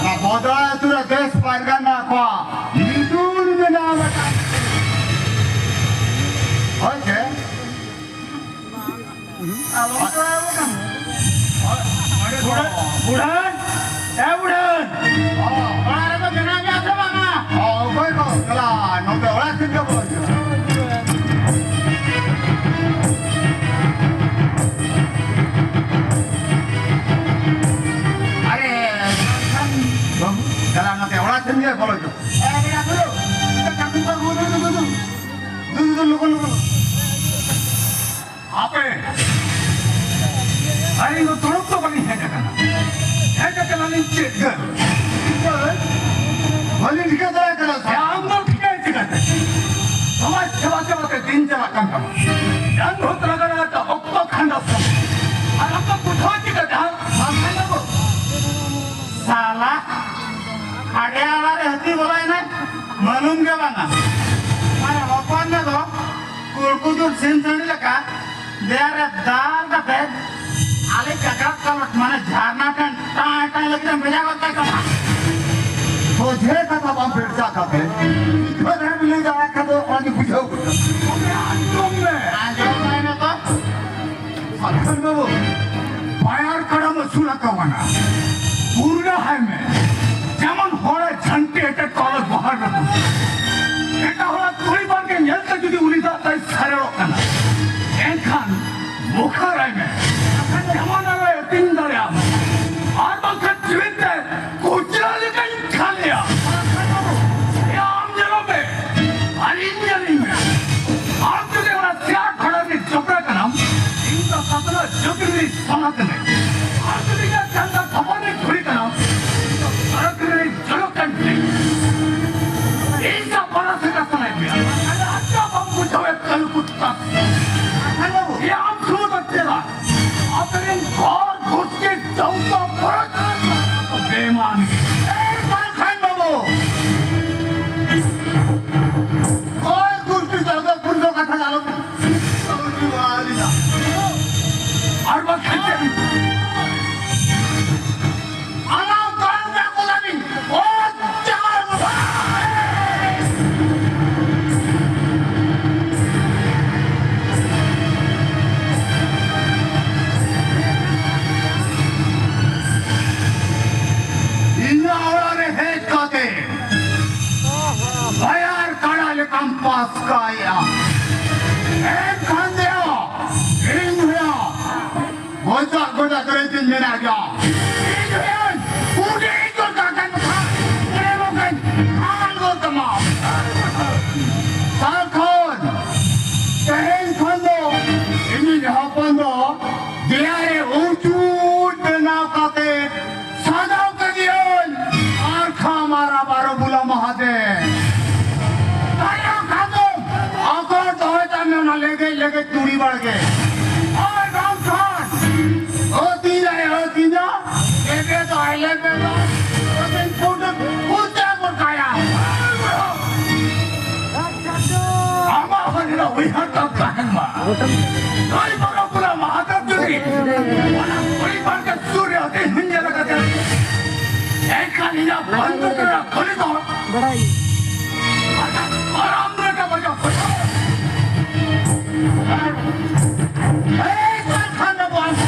ᱚᱱᱟ ᱵᱚᱫᱟ ᱟᱹᱛᱩ ᱨᱮ ᱫᱮᱥ ᱯᱟᱨᱜᱟᱱᱟ ᱠᱚᱣᱟᱜ ᱧᱩᱛᱩᱢ ᱢᱮᱱᱟᱜ ᱢᱤᱫᱴᱟᱝ᱾ ᱦᱳᱭ ᱥᱮ? ᱟᱞᱚᱢ ᱪᱟᱞᱟᱣ ᱟᱠᱟᱱ᱾ ᱵᱩᱲᱦᱟᱹ, ᱵᱩᱲᱦᱟᱹ, ᱮ ᱵᱩᱲᱦᱟᱹ᱾ ᱚᱲᱟᱜ ᱨᱮᱠᱚ ᱢᱮᱱᱟᱜ ᱢᱮᱭᱟ ᱥᱮ ᱵᱟᱝᱟ? ᱚ, ᱚᱠᱚᱭ ᱠᱚ? ᱪᱟᱞᱟᱜ, ᱱᱚᱛᱮ ᱚᱲᱟᱜ ᱥᱮᱫ ᱜᱮ ᱵᱚᱞᱚ ᱦᱤᱡᱩᱜ᱾ ᱟᱨᱮ, ᱵᱟᱹᱵᱩ, ᱪᱟᱞᱟᱜ, ᱱᱚᱛᱮ ᱚᱲᱟᱜ ᱥᱮᱫ ᱜᱮ ᱵᱚᱞᱚ ᱦᱤᱡᱩᱜ᱾ ᱮ, ᱵᱮᱴᱟ, ᱫᱩᱲᱩᱵ᱾ ᱫᱩᱲᱩᱵ, ᱫᱩᱲᱩᱵ, ᱫᱩᱲᱩᱵ, ᱫᱩᱲᱩᱵ, ᱞᱚᱜᱚᱱ, ᱞᱚᱜᱚᱱ᱾ ᱟᱯᱮ, ᱟᱹᱞᱤᱧ ᱫᱚ ᱛᱩᱲᱩᱠ ᱫᱚ ᱵᱟᱹᱞᱤᱧ ᱦᱮᱡ ᱟᱠᱟᱱᱟ᱾ ᱵᱟᱹᱞᱤᱧ ᱴᱷᱤᱠᱟᱹ ᱫᱟᱲᱮᱭᱟᱜ ᱠᱟᱱᱟ, ᱥᱮ ᱟᱢ ᱫᱚ ᱴᱷᱤᱠᱟᱹᱭ ᱪᱤᱠᱟᱹᱛᱮ? ᱥᱚᱢᱟᱡᱽ ᱥᱮᱵᱟ ᱥᱮᱵᱟ ᱛᱮ ᱫᱤᱱ ᱪᱟᱞᱟᱜ ᱠᱟᱱ ᱛᱟᱢᱟ᱾ ᱰᱟᱝ ᱵᱷᱩᱛ ᱞᱟᱜᱟ ᱞᱟᱜᱟ ᱛᱮ ᱚᱠᱛᱚ ᱠᱷᱟᱸᱰᱟᱣ ᱠᱟᱱᱟ᱾ ᱟᱨ ᱟᱢ ᱫᱚ ᱵᱩᱡᱷᱟᱹᱣ ᱪᱤᱠᱟᱹᱛᱮ, ᱦᱟᱸ? ᱥᱟᱞᱟ, ᱟᱰᱮ ᱟᱲᱟ ᱨᱮ ᱦᱟᱹᱛᱤ ᱵᱚᱞᱚᱭᱮᱱᱟᱭ, ᱢᱟᱞᱩᱢ ᱜᱮ ᱵᱟᱝᱟ᱾ ᱢᱟᱱᱮ ᱦᱚᱯᱚᱱ ᱜᱮ ᱫᱚ ᱠᱩᱲᱠᱩ ᱡᱩᱨ ᱥᱤᱢ ᱥᱟᱺᱰᱤ ᱞᱮᱠᱟ ᱫᱮᱭᱟ ᱨᱮ ᱫᱟᱞ ᱠᱟᱛᱮ ᱟᱞᱮ ᱡᱟᱠᱟᱛ ᱠᱟᱞᱚᱴ ᱢᱟᱱᱮ ᱡᱷᱟᱨᱱᱟ ᱴᱷᱮᱱ ᱴᱟᱸᱭ ᱴᱟᱸᱭ ᱞᱟᱹᱜᱤᱫ ᱮᱢ ᱵᱷᱮᱡᱟ ᱜᱚᱫ ᱠᱟᱭ ᱠᱟᱱᱟ᱾ ᱥᱚᱡᱷᱮ ᱠᱟᱛᱷᱟ ᱵᱟᱢ ᱵᱷᱮᱲᱪᱟ ᱠᱟᱛᱮ ᱢᱤᱫ ᱜᱷᱟᱹᱲᱤᱡ ᱮᱢ ᱞᱟᱹᱭ ᱫᱟᱲᱮᱭᱟᱜ ᱠᱷᱟᱱ ᱫᱚ ᱚᱱᱟ ᱜᱮ ᱵᱩᱡᱷᱟᱹᱣ ᱜᱚᱫ ᱠᱟᱜᱼᱟ᱾ ᱟᱸᱡᱚᱢ ᱢᱮ᱾ ᱟᱸᱡᱚᱢ ᱢᱮ ᱱᱤᱛᱚᱜ᱾ ᱥᱟᱠᱷᱟᱱ ᱵᱟᱹᱵᱩ, ᱵᱟᱭᱟᱨ ᱠᱟᱰᱟᱢ ᱟᱹᱥᱩᱞ ᱟᱠᱟᱣᱟᱱᱟ᱾ ᱯᱩᱨᱱᱟ ᱦᱟᱭ ᱢᱮ᱾ ᱡᱮᱢᱚᱱ ᱦᱚᱲ ᱡᱷᱟᱱᱴᱤ ᱮᱴᱮᱫ ᱠᱚ ᱟᱞᱚ ᱵᱟᱦᱟᱨ ᱨᱮ᱾ ᱮᱴᱟᱜ ᱦᱚᱲᱟᱜ ᱛᱩᱲᱤ ᱵᱟᱲᱜᱮ ᱧᱮᱞᱛᱮ ᱡᱩᱫᱤ ᱩᱱᱤ ᱫᱟᱜ ᱛᱟᱭ ᱥᱟᱨᱮᱲᱚᱜ ᱠᱟᱱᱟ, ᱮᱱᱠᱷᱟᱱ ᱢᱩᱠᱷᱟᱹᱨᱟᱭ ᱢᱮ᱾ ᱡᱮᱢᱚᱱ ᱟᱞᱚᱭ ᱟᱹᱛᱤᱧ ᱫᱟᱲᱮᱭᱟᱜ ᱢᱟ᱾ ᱟᱨ ᱵᱟᱝᱠᱷᱟᱱ ᱡᱤᱣᱤ ᱛᱮ ᱠᱩᱪᱞᱟᱹ ᱞᱮᱠᱟᱧ ᱠᱷᱟᱞᱮᱭᱟ᱾ ᱮᱭᱟ, ᱟᱢ ᱧᱮᱞᱚᱜ ᱢᱮ, ᱟᱨ ᱤᱧ ᱧᱮᱞᱤᱧ ᱢᱮ᱾ ᱟᱢ ᱡᱩᱫᱤ ᱚᱱᱟ ᱥᱮᱭᱟ ᱠᱷᱟᱲᱟ ᱨᱤᱱᱤᱡ ᱡᱚᱵᱽᱨᱟ ᱠᱟᱱᱟᱢ, ᱤᱧ ᱫᱚ ᱥᱟᱛᱱᱟ ᱡᱟᱹᱛ ᱨᱤᱱᱤᱡ ᱥᱚᱱᱟ ᱠᱟᱹᱱᱟᱹᱧ᱾ ᱟᱢ ᱡᱩᱫᱤ ᱤᱧᱟᱹᱜ ᱪᱟᱸᱫᱟ ᱛᱷᱟᱯᱚᱱ ᱨᱤᱱᱤᱡ ᱫᱷᱩᱲᱤ ᱠᱟᱱᱟᱢ, ᱤᱧ ᱫᱚ ᱥᱚᱲᱚᱠ ᱨᱤᱱᱤᱡ ᱡᱚᱞᱚ ᱠᱟᱱ ᱜᱤᱭᱟᱹᱧ᱾ ᱤᱧ ᱫᱚ ᱵᱟᱲᱟ ᱥᱮᱫ ᱥᱟᱱᱟᱭᱮᱫ ᱢᱮᱭᱟ᱾ ᱟᱨ ᱟᱢ ᱫᱚ ᱵᱟᱢ ᱵᱩᱡᱷᱟᱹᱣᱮᱫ ᱠᱟᱹᱞᱩ ᱠᱩᱛᱛᱟ᱾ ᱮᱭᱟ, ᱟᱢ ᱥᱩᱢᱩᱝ ᱫᱚ ᱪᱮᱫᱟᱜ? ᱟᱯᱮᱨᱮᱱ ᱜᱷᱚᱨ ᱜᱷᱩᱥᱴᱤ ᱡᱚᱛᱚ ᱯᱚᱨᱚᱡ ᱵᱮᱢᱟᱱ᱾ ᱮᱭ ᱥᱟᱞᱠᱷᱟᱱ ᱵᱟᱹᱵᱩ, ᱜᱷᱚᱨ ᱜᱷᱩᱥᱴᱤ ᱡᱚᱛᱚ ᱯᱩᱨᱩᱥ ᱠᱟᱛᱷᱟ ᱟᱞᱚ ᱟᱞᱚ ᱟᱹᱞᱤᱧᱟ᱾ ᱟᱨ ᱵᱟᱠᱷᱟᱱ ᱪᱮᱫ? ᱟᱞᱟᱝ ᱠᱟᱱ ᱜᱮᱭᱟ ᱠᱚ ᱞᱟᱹᱜᱤᱫ᱾ ᱚ, ᱡᱟᱦᱟᱸ ᱤᱧᱟᱹᱜ ᱚᱲᱟᱜ ᱨᱮ ᱦᱮᱡ ᱠᱟᱛᱮ ᱵᱟᱭᱟᱨ ᱠᱟᱰᱟ ᱞᱮᱠᱟᱢ ᱯᱟᱥᱠᱟᱭᱮᱜᱼᱟ᱾ ᱮᱱᱠᱷᱟᱱ ᱫᱚ ᱤᱧ ᱦᱚᱸ ᱜᱚᱡᱚᱜ ᱜᱚᱡᱚᱜ ᱠᱚᱨᱮ ᱫᱤᱱ ᱢᱮᱱᱟᱜ ᱜᱮᱭᱟ᱾ ᱤᱧ ᱦᱚᱸ ᱠᱩᱰᱤ ᱜᱚᱡ ᱠᱟᱱ ᱠᱷᱟᱱ ᱢᱚᱱᱮ ᱢᱚᱱᱮ ᱠᱷᱟᱱ ᱜᱚᱡ ᱛᱟᱢᱟ᱾ ᱥᱟᱞ ᱠᱷᱚᱱ ᱛᱮᱦᱮᱧ ᱠᱷᱚᱱ ᱫᱚ ᱤᱧᱤᱡ ᱦᱚᱯᱚᱱ ᱫᱚ ᱫᱮᱭᱟ ᱨᱮ ᱩᱪᱩᱲ ᱵᱮᱱᱟᱣ ᱠᱟᱛᱮ ᱥᱟᱡᱟᱣ ᱠᱟᱛᱮ ᱛᱩᱲᱤ ᱵᱟᱲᱜᱮ᱾ ᱳᱭ ᱜᱚᱝᱠᱷᱚᱱ! ᱟᱹᱛᱤᱧᱟᱭ, ᱟᱹᱛᱤᱧᱟ᱾ ᱮᱵᱮ ᱫᱚ ᱟᱭᱞᱮ ᱵᱮ ᱫᱚ᱾ ᱟᱹᱛᱤᱧ ᱯᱩᱸᱰ ᱯᱩᱸᱰ ᱛᱮ ᱵᱚᱱ ᱠᱟᱭᱟ᱾ ᱟᱢᱟᱜ ᱦᱚᱸ ᱱᱤᱱᱟᱹᱜ ᱩᱭᱦᱟᱹᱨ ᱛᱟᱢ ᱛᱟᱦᱮᱱ ᱢᱟ᱾ ᱱᱩᱭ ᱵᱚᱨᱚ ᱠᱩᱞᱟ ᱢᱟᱦᱟᱫᱮᱵ ᱡᱩᱫᱤ ᱚᱱᱟ ᱛᱩᱲᱤ ᱵᱟᱲᱜᱮ ᱥᱩᱨ ᱨᱮ ᱟᱹᱛᱤᱧ ᱦᱩᱧ ᱧᱮᱞ ᱟᱠᱟᱫᱮ᱾ ᱮᱱᱠᱷᱟᱱ ᱤᱧᱟᱹᱜ ᱵᱚᱱᱫᱷᱩᱠ ᱨᱮᱱᱟᱜ ᱜᱩᱞᱤ ᱫᱚ ᱵᱟᱲᱟᱭ᱾ ᱟᱨ ᱟᱨᱟᱢ ᱨᱮᱜᱮ ᱵᱟᱡᱟᱣ ᱦᱩᱭᱩᱜᱼᱟ᱾ ᱮᱭ ᱠᱟᱨᱠᱷᱟᱱᱟ ᱵᱚᱱᱫᱷ᱾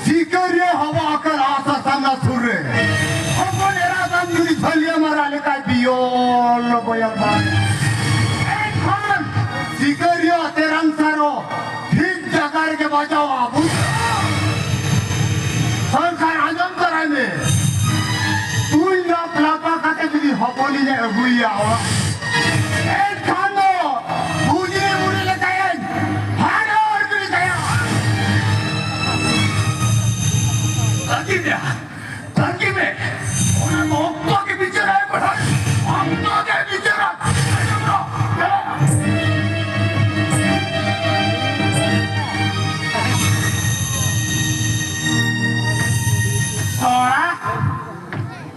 ᱥᱤᱠᱟᱹᱨᱤᱭᱟᱹ ᱦᱟᱣᱟ ᱟᱠᱟᱞ ᱟᱥᱟ ᱥᱟᱢᱱᱟ ᱥᱩᱨ ᱨᱮ᱾ ᱦᱚᱯᱚᱱ ᱮᱨᱟ ᱛᱟᱢ ᱡᱩᱫᱤ ᱡᱷᱟᱹᱞᱤᱭᱟᱹ ᱢᱟᱨᱟ ᱞᱮᱠᱟᱭ ᱵᱤᱭᱚᱞ ᱵᱚᱭᱚᱞ ᱢᱟ᱾ ᱮᱱᱠᱷᱟᱱ ᱥᱤᱠᱟᱹᱨᱤᱭᱟᱹ ᱛᱮᱨᱟᱝ ᱥᱟᱨᱚ ᱴᱷᱤᱠ ᱡᱟᱭᱜᱟ ᱨᱮᱜᱮ ᱵᱟᱡᱟᱣᱟ᱾ ᱵᱩᱡᱽ? ᱥᱚᱨᱠᱟᱨ ᱟᱸᱡᱚᱢ ᱛᱟᱨᱟᱭ ᱢᱮ᱾ ᱛᱩᱭ ᱞᱟᱯ ᱞᱟᱯᱟ ᱠᱟᱛᱮ ᱡᱩᱫᱤ ᱦᱚᱯᱚᱱᱤᱧ ᱮ ᱟᱹᱜᱩᱭᱟ ᱚᱲᱟᱜ, ᱮᱱᱠᱷᱟᱱ ᱫᱚ ᱵᱩᱡᱽ ᱨᱮ ᱵᱩᱡᱽ ᱞᱮᱠᱟᱭᱟᱹᱧ ᱦᱟᱨ ᱦᱚᱲ ᱜᱤᱰᱤ ᱠᱟᱭᱟ᱾ ᱟᱹᱛᱤᱧᱟ᱾ ᱛᱟᱺᱜᱤ ᱢᱮ᱾ ᱚᱱᱟ ᱫᱚ ᱚᱠᱛᱚ ᱜᱮ ᱵᱤᱪᱟᱹᱨᱟᱭ ᱵᱟᱲᱟᱭ᱾ ᱚᱠᱛᱚ ᱜᱮ ᱵᱤᱪᱟᱹᱨᱟ᱾ ᱛᱷᱚᱲᱟ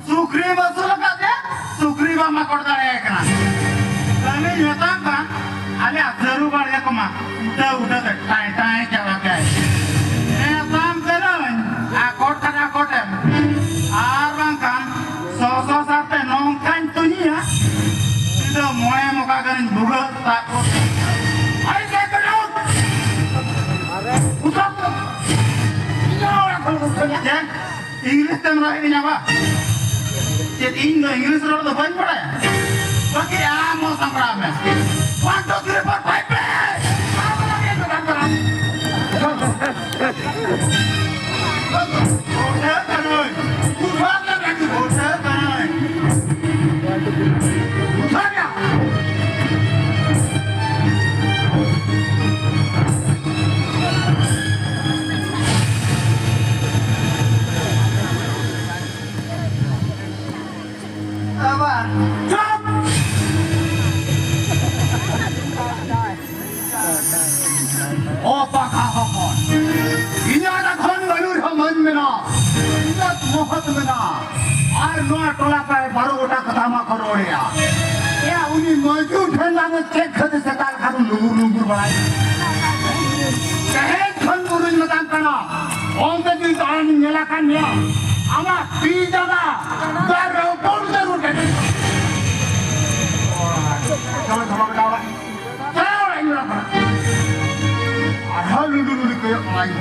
ᱥᱩᱠᱨᱤ ᱵᱟᱹᱥᱩᱞ ᱟᱠᱟᱫᱮᱭᱟ, ᱥᱩᱠᱨᱤ ᱵᱟᱢ ᱟᱠᱚᱴ ᱫᱟᱲᱮᱭᱟᱭ ᱠᱟᱱᱟ᱾ ᱠᱟᱹᱢᱤᱧ ᱢᱮᱛᱟᱢ ᱠᱟᱱ, ᱟᱞᱮᱭᱟᱜ ᱥᱟᱹᱨᱩ ᱵᱟᱲᱜᱮ ᱠᱚᱢᱟ ᱩᱴᱟᱹ ᱩᱴᱟᱹ ᱛᱮ ᱴᱟᱭ ᱴᱟᱭ ᱪᱟᱵᱟ ᱠᱟᱭ᱾ ᱢᱮᱛᱟᱢ ᱠᱟᱹᱱᱟᱹᱧ, ᱟᱠᱚᱴ ᱠᱷᱟᱱ ᱟᱠᱚᱴᱮᱢ, ᱟᱨ ᱵᱟᱝᱠᱷᱟᱱ ᱥᱚᱥᱚ ᱥᱟᱨᱛᱮ ᱱᱚᱝᱠᱟᱧ ᱛᱩᱧᱤᱭᱟ, ᱥᱤᱫᱷᱟᱹ ᱢᱚᱬᱮ ᱢᱚᱠᱟ ᱜᱟᱱᱤᱧ ᱵᱷᱩᱜᱟᱹᱜ ᱛᱟᱠᱚ᱾ ᱟᱭ ᱥᱮ ᱠᱟᱹᱱᱩᱱ! ᱩᱥᱟᱹᱫ! ᱤᱧᱟᱹᱜ ᱚᱲᱟᱜ ᱠᱷᱚᱱ ᱠᱚ ᱠᱷᱚᱱᱭᱟ᱾ ᱪᱮᱫ? ᱤᱝᱞᱤᱥ ᱛᱮᱢ ᱨᱚᱲ ᱤᱫᱤᱧᱟ ᱵᱟ? ᱪᱮᱫ ᱤᱧ ᱫᱚ ᱤᱝᱞᱤᱥ ᱨᱚᱲ ᱫᱚ ᱵᱟᱹᱧ ᱵᱟᱲᱟᱭᱟ? ᱵᱟᱠᱤ ᱟᱢ ᱦᱚᱸ ᱥᱟᱢᱵᱲᱟᱣ ᱢᱮ᱾ One, two, three, four, five, play! ᱵᱩᱡᱷᱟᱹᱣ ᱠᱟᱹᱱᱟᱹᱧ᱾ ᱵᱩᱡᱷᱟᱹᱣ ᱠᱟᱹᱱᱟᱹᱧ᱾ ᱵᱩᱡᱷᱟᱹᱣ ᱢᱮᱭᱟ᱾ ᱟᱵᱟᱨ ᱪᱩᱯ! ᱱᱚᱣᱟ ᱴᱚᱞᱟ ᱯᱨᱟᱭ ᱵᱟᱨᱚ ᱜᱚᱴᱟ ᱠᱟᱛᱷᱟ ᱢᱟ ᱠᱚ ᱨᱚᱲᱮᱭᱟ᱾ ᱮᱭᱟ, ᱩᱱᱤ ᱢᱟᱹᱡᱩ ᱴᱷᱮᱱ ᱞᱟᱝ ᱪᱮᱫ ᱠᱷᱟᱹᱛᱤᱨ ᱥᱮᱛᱟᱜ ᱠᱷᱟᱱ ᱞᱩᱜᱩᱨ ᱞᱩᱜᱩᱨ ᱵᱟᱲᱟᱭ? ᱛᱮᱦᱮᱧ ᱠᱷᱚᱱ ᱜᱩᱨᱩᱧ ᱢᱮᱛᱟᱢ ᱠᱟᱱᱟ, ᱚᱱᱛᱮ ᱡᱩᱫᱤ ᱫᱟᱬᱟᱱᱤᱧ ᱧᱮᱞ ᱟᱠᱟᱫ ᱢᱮᱭᱟ, ᱟᱢᱟᱜ ᱛᱤ ᱡᱟᱸᱜᱟ ᱫᱟᱨ ᱨᱮ ᱦᱚᱯᱚᱱ ᱛᱮ ᱨᱩᱴ ᱮᱱ᱾ ᱪᱚᱞᱚ, ᱪᱚᱞᱚ, ᱵᱮᱴᱟ, ᱚᱲᱟᱜ᱾ ᱪᱟᱞᱟᱣ ᱚᱲᱟᱜ ᱤᱧ ᱚᱲᱟᱜ ᱠᱷᱚᱱᱟᱜ᱾ ᱟᱨᱦᱚᱸ ᱞᱩᱞᱩ ᱞᱩᱞᱩ ᱠᱚᱭᱚᱜ ᱠᱟᱱᱟ ᱤᱧ᱾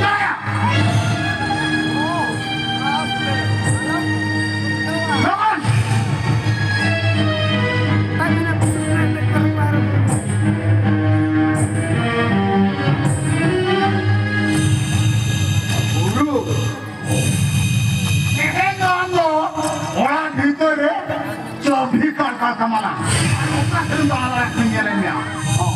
ᱪᱟᱞᱟᱜ᱾ ᱞᱚᱜᱚᱱ᱾ ᱵᱩᱨᱩ᱾ ᱛᱮᱦᱮᱧ ᱫᱚ ᱟᱢ ᱫᱚ ᱚᱲᱟᱜ ᱵᱷᱤᱛᱟᱹᱨ ᱨᱮ ᱪᱟᱹᱵᱤ ᱠᱟᱲᱠᱟ ᱠᱟᱢᱟᱞᱟ᱾ ᱚᱠᱟ ᱥᱮᱫ ᱫᱚ ᱟᱞᱟᱜ ᱧᱮᱞᱮᱫ ᱢᱮᱭᱟ? ᱦᱚᱸ᱾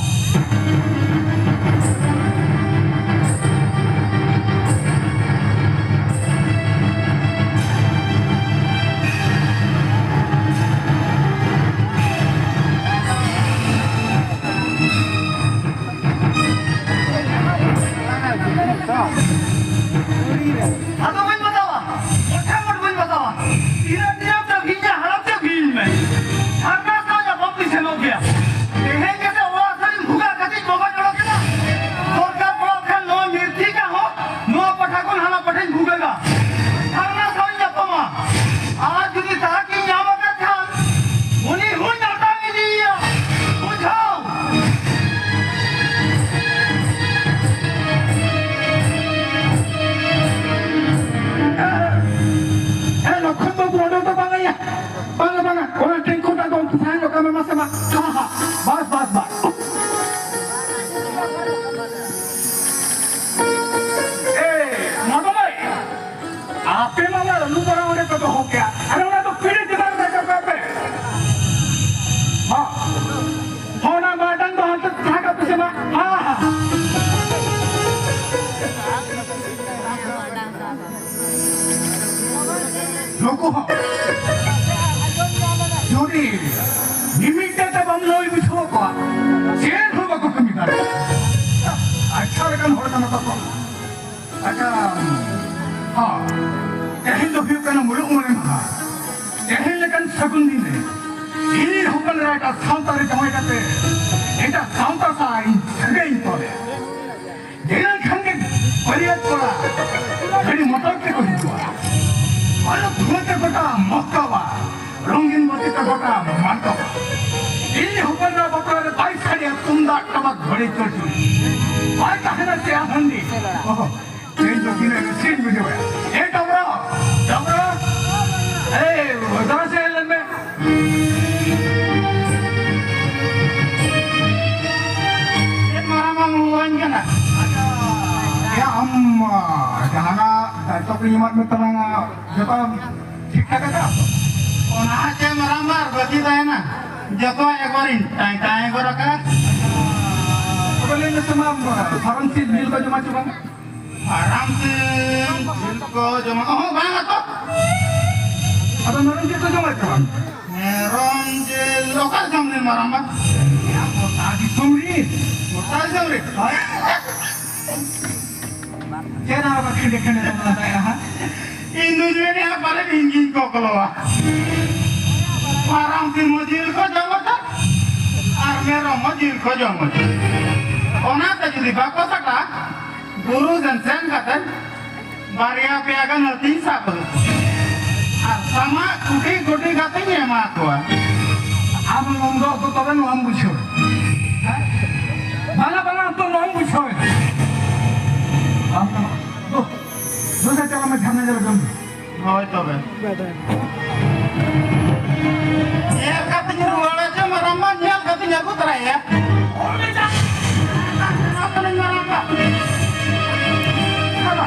ᱟᱫᱚ ᱵᱟᱹᱧ ᱵᱟᱛᱟᱣᱟ, ᱢᱚᱴᱷᱮ ᱢᱚᱴ ᱵᱟᱹᱧ ᱵᱟᱛᱟᱣᱟ᱾ ᱛᱤᱱᱟᱹᱜ ᱫᱤᱱᱮᱢ ᱪᱟᱹᱵᱷᱤᱧᱟ, ᱦᱟᱲᱟᱢ ᱪᱟᱹᱵᱷᱤᱭᱤᱧ ᱢᱮ᱾ ᱥᱟᱨᱱᱟ ᱥᱟᱶ ᱧᱟᱯᱟᱢ ᱫᱚᱧ ᱥᱮᱱᱚᱜ ᱜᱮᱭᱟ᱾ ᱛᱮᱦᱮᱧ ᱜᱮᱥᱮ ᱚᱲᱟᱜ ᱥᱮᱫ ᱤᱧ ᱵᱷᱩᱜᱟᱹᱜ ᱠᱟᱛᱮᱧ ᱵᱚᱜᱚᱡ ᱚᱰᱚᱠ ᱮᱱᱟ᱾ ᱫᱚᱨᱠᱟᱨ ᱯᱟᱲᱟᱜ ᱠᱷᱟᱱ ᱱᱚᱣᱟ ᱢᱤᱨᱛᱷᱤᱠᱟ ᱦᱚᱸ ᱱᱚᱣᱟ ᱯᱟᱦᱴᱟ ᱠᱷᱚᱱ ᱦᱟᱱᱟ ᱯᱟᱦᱴᱟᱧ ᱵᱷᱩᱜᱟᱹᱜᱟ᱾ ᱥᱟᱨᱱᱟ ᱥᱟᱶ ᱤᱧ ᱧᱟᱯᱟᱢᱟ᱾ ᱟᱨ ᱡᱩᱫᱤ ᱫᱟᱜ ᱤᱧ ᱧᱟᱢ ᱟᱠᱟᱫ ᱠᱷᱟᱱ, ᱩᱱᱤ ᱦᱚᱸᱧ ᱟᱛᱟᱝ ᱤᱫᱤᱭᱮᱭᱟ᱾ ᱵᱩᱡᱷᱟᱹᱣ? ᱮ, ᱞᱚᱠᱷᱚᱱ ᱵᱟᱹᱵᱩ, ᱚᱸᱰᱮ ᱫᱚ ᱵᱟᱝ ᱭᱟ᱾ ᱵᱟᱝᱟ, ᱵᱟᱝᱟ, ᱚᱱᱟ ᱴᱮᱝᱠᱚᱴᱟ ᱫᱚ ᱥᱟᱦᱟ ᱧᱚᱜ ᱠᱟᱜ ᱢᱮ, ᱢᱟᱥᱮ ᱢᱟ᱾ ᱦᱟ, ᱦᱟ, ᱵᱟᱥ, ᱵᱟᱥ, ᱵᱟᱥ᱾ ᱮ, ᱢᱟᱫᱚ ᱢᱟᱹᱭ, ᱟᱯᱮ ᱢᱟ ᱚᱱᱟ ᱟᱹᱞᱩ ᱵᱚᱨᱟ ᱚᱸᱰᱮ ᱯᱮ ᱫᱚᱦᱚ ᱠᱮᱜᱼᱟ᱾ ᱟᱨ ᱚᱱᱟ ᱫᱚ ᱯᱤᱲᱦᱤ ᱪᱮᱛᱟᱱ ᱨᱮ ᱨᱟᱠᱟᱵ ᱠᱟᱜ ᱯᱮ᱾ ᱦᱚᱸ᱾ ᱦᱚᱸ, ᱚᱱᱟ ᱢᱟᱨᱰᱟᱝ ᱫᱚ ᱦᱟᱱᱛᱮ ᱥᱟᱦᱟ ᱠᱟᱜ ᱯᱮᱥᱮ ᱢᱟ᱾ ᱦᱟ, ᱦᱟ᱾ ᱱᱩᱠᱩ ᱦᱚᱸ ᱡᱩᱫᱤ ᱢᱤᱢᱤᱫᱴᱮᱱ ᱛᱮ ᱵᱟᱢ ᱞᱟᱹᱭ ᱵᱩᱡᱷᱟᱹᱣ ᱠᱚᱣᱟ, ᱪᱮᱫ ᱦᱚᱸ ᱵᱟᱠᱚ ᱠᱟᱹᱢᱤ ᱫᱟᱲᱮᱭᱟᱜᱼᱟ᱾ ᱟᱪᱪᱷᱟ ᱞᱮᱠᱟᱱ ᱦᱚᱲ ᱠᱟᱱᱟ ᱠᱚ᱾ ᱟᱪᱪᱷᱟ, ᱦᱚᱸ, ᱛᱮᱦᱮᱧ ᱫᱚ ᱦᱩᱭᱩᱜ ᱠᱟᱱᱟ ᱢᱩᱞᱩᱜ ᱢᱚᱬᱮ ᱢᱟᱦᱟ᱾ ᱥᱟᱹᱜᱩᱱ ᱫᱤᱱ ᱨᱮ ᱤᱧ ᱦᱚᱯᱚᱱ ᱮᱨᱟ ᱮᱴᱟᱜ ᱥᱟᱶᱛᱟ ᱨᱮ ᱡᱟᱶᱟᱭ ᱠᱟᱛᱮ ᱮᱴᱟᱜ ᱥᱟᱶᱛᱟ ᱥᱟᱶ ᱤᱧ ᱥᱟᱹᱜᱟᱹᱭ ᱤᱧ ᱛᱚᱞᱮ᱾ ᱡᱮᱞᱮᱧ ᱠᱷᱟᱱ ᱜᱮ ᱵᱟᱹᱨᱭᱟᱹᱛ ᱠᱚᱲᱟ ᱜᱟᱹᱰᱤ ᱢᱚᱴᱚᱨ ᱛᱮᱠᱚ ᱦᱤᱡᱩᱜᱼᱟ᱾ ᱟᱨ ᱫᱷᱩᱣᱟᱹ ᱛᱮ ᱜᱚᱴᱟ ᱢᱚᱥᱠᱟᱣᱟ, ᱨᱚᱝᱜᱤᱱ ᱵᱟᱹᱛᱤ ᱛᱮ ᱜᱚᱴᱟ ᱢᱟᱱᱰᱚᱣᱟ᱾ ᱤᱧ ᱦᱚᱯᱚᱱ ᱮᱨᱟ ᱵᱟᱯᱞᱟ ᱨᱮ ᱵᱟᱭ ᱥᱟᱰᱮᱭᱟ ᱛᱩᱢᱫᱟᱜ ᱴᱟᱢᱟᱠ ᱜᱷᱚᱲᱤ ᱪᱚᱲᱪᱩᱲᱤ᱾ ᱵᱟᱭ ᱛᱟᱦᱮᱱᱟ ᱪᱮᱫ ᱦᱚᱸ ᱦᱟᱺᱰᱤ᱾ ᱚᱦᱚ᱾ ᱤᱧ ᱫᱚ ᱛᱤᱱᱟᱹᱜ ᱨᱟᱹᱥᱠᱟᱹᱧ ᱵᱩᱡᱷᱟᱹᱣᱟ᱾ ᱮ ᱰᱚᱢᱨᱟ, ᱰᱚᱢᱨᱟ, ᱮᱭ, ᱫᱚᱨᱟ ᱥᱮᱫ ᱦᱮᱡ ᱞᱮᱱ ᱢᱮ᱾ ᱪᱮᱫ ᱢᱟᱨᱟᱝ ᱵᱟᱝ ᱦᱩᱭᱟᱹᱧ ᱠᱟᱱᱟ? ᱮ ᱟᱢ, ᱡᱟᱦᱟᱱᱟᱜ ᱫᱟᱭᱤᱛᱛᱚ ᱠᱚᱧ ᱮᱢᱟᱫ ᱢᱮ ᱛᱟᱞᱟᱝᱟ, ᱡᱚᱛᱚ ᱴᱷᱤᱠ ᱴᱷᱟᱠ ᱟᱠᱟᱫ? ᱚᱱᱟ ᱪᱮᱫ ᱢᱟᱨᱟᱝ ᱵᱟᱨ ᱵᱟᱹᱠᱤ ᱛᱟᱦᱮᱱᱟ? ᱡᱚᱛᱚ ᱮᱠᱵᱟᱨᱤᱧ ᱴᱟᱭ ᱴᱟᱭ ᱜᱚᱫ ᱟᱠᱟᱫ᱾ ᱛᱚᱵᱮ ᱞᱟᱹᱭ ᱢᱮᱥᱮ ᱢᱟ, ᱯᱷᱟᱨᱟᱢ ᱥᱤᱢ ᱡᱤᱞ ᱠᱚ ᱡᱚᱢᱟ ᱪᱮ ᱵᱟᱝ? ᱯᱷᱟᱨᱟᱢ ᱥᱤᱢ ᱡᱤᱞ ᱠᱚ ᱡᱚᱢᱟ? ᱚᱦᱚᱸ, ᱵᱟᱝ ᱟᱛᱚ᱾ ᱟᱫᱚ ᱢᱮᱨᱚᱢ ᱡᱤᱞ ᱠᱚ ᱡᱚᱢᱟ ᱪᱮ ᱵᱟᱝ? ᱢᱮᱨᱚᱢ ᱡᱤᱞ ᱚᱠᱟ ᱫᱤᱥᱚᱢ ᱨᱮᱱ ᱢᱟᱨᱟᱝ ᱵᱟ? ᱜᱚᱴᱟ ᱫᱤᱥᱚᱢ ᱨᱮᱱ᱾ ᱜᱚᱴᱟ ᱫᱤᱥᱚᱢ ᱨᱮᱱ? ᱦᱳᱭ᱾ ᱪᱮᱫ ᱟᱨ ᱵᱟᱠᱷᱮᱲ ᱠᱷᱮᱲ ᱫᱚᱢ ᱞᱟᱸᱫᱟᱭᱟ ᱦᱟᱸᱜ? ᱤᱧ ᱫᱩᱧ ᱢᱮᱱᱮᱫᱼᱟ ᱯᱟᱞᱮᱫ ᱤᱧ ᱜᱤᱧ ᱠᱚᱠᱞᱚᱣᱟ᱾ ᱯᱷᱟᱨᱟᱢ ᱥᱤᱢ ᱦᱚᱸ ᱡᱤᱞ ᱠᱚ ᱡᱚᱢ ᱦᱚᱪᱚ ᱟᱨ ᱢᱮᱨᱚᱢ ᱦᱚᱸ ᱡᱤᱞ ᱠᱚ ᱡᱚᱢ ᱦᱚᱪᱚ᱾ ᱚᱱᱟᱛᱮ ᱡᱩᱫᱤ ᱵᱟᱠᱚ ᱥᱟᱴᱟ, ᱵᱩᱨᱩ ᱥᱮᱱ ᱥᱮᱱ ᱠᱟᱛᱮ ᱵᱟᱨᱭᱟ ᱯᱮᱭᱟ ᱜᱟᱱ ᱦᱟᱹᱛᱤᱧ ᱥᱟᱵ ᱟᱹᱜᱩ ᱠᱚᱣᱟ᱾ ᱟᱨ ᱥᱟᱢᱟᱜ ᱠᱩᱴᱤ ᱠᱩᱴᱤ ᱠᱟᱛᱮᱧ ᱮᱢᱟ ᱠᱚᱣᱟ᱾ ᱟᱢ ᱱᱚᱣᱟᱢ ᱫᱚ ᱛᱚᱵᱮ ᱱᱚᱣᱟᱢ ᱵᱩᱡᱷᱟᱹᱣ᱾ ᱦᱮᱸ? ᱵᱟᱝᱟ, ᱵᱟᱝᱟ, ᱟᱢ ᱫᱚ ᱱᱚᱣᱟᱢ ᱵᱩᱡᱷᱟᱹᱣ᱾ ᱟᱢ ᱫᱚ, ᱫᱩ, ᱫᱩ ᱥᱮ ᱪᱟᱞᱟᱜ ᱢᱮ, ᱡᱷᱟᱨᱱᱟ ᱧᱮᱞ ᱟᱹᱜᱩᱭ ᱢᱮ᱾ ᱦᱳᱭ ᱛᱚᱵᱮ᱾ ᱧᱮᱞ ᱠᱟᱛᱮᱧ ᱨᱩᱣᱟᱹᱲᱟ ᱪᱮ ᱢᱟᱨᱟᱝᱵᱟ, ᱧᱮᱞ ᱠᱟᱛᱮᱧ ᱟᱹᱜᱩ ᱛᱚᱨᱟᱭᱟ᱾ ᱚᱱᱟ ᱛᱮᱞᱤᱧ ᱢᱟᱨᱟᱝᱵᱟ᱾ ᱟᱫᱚ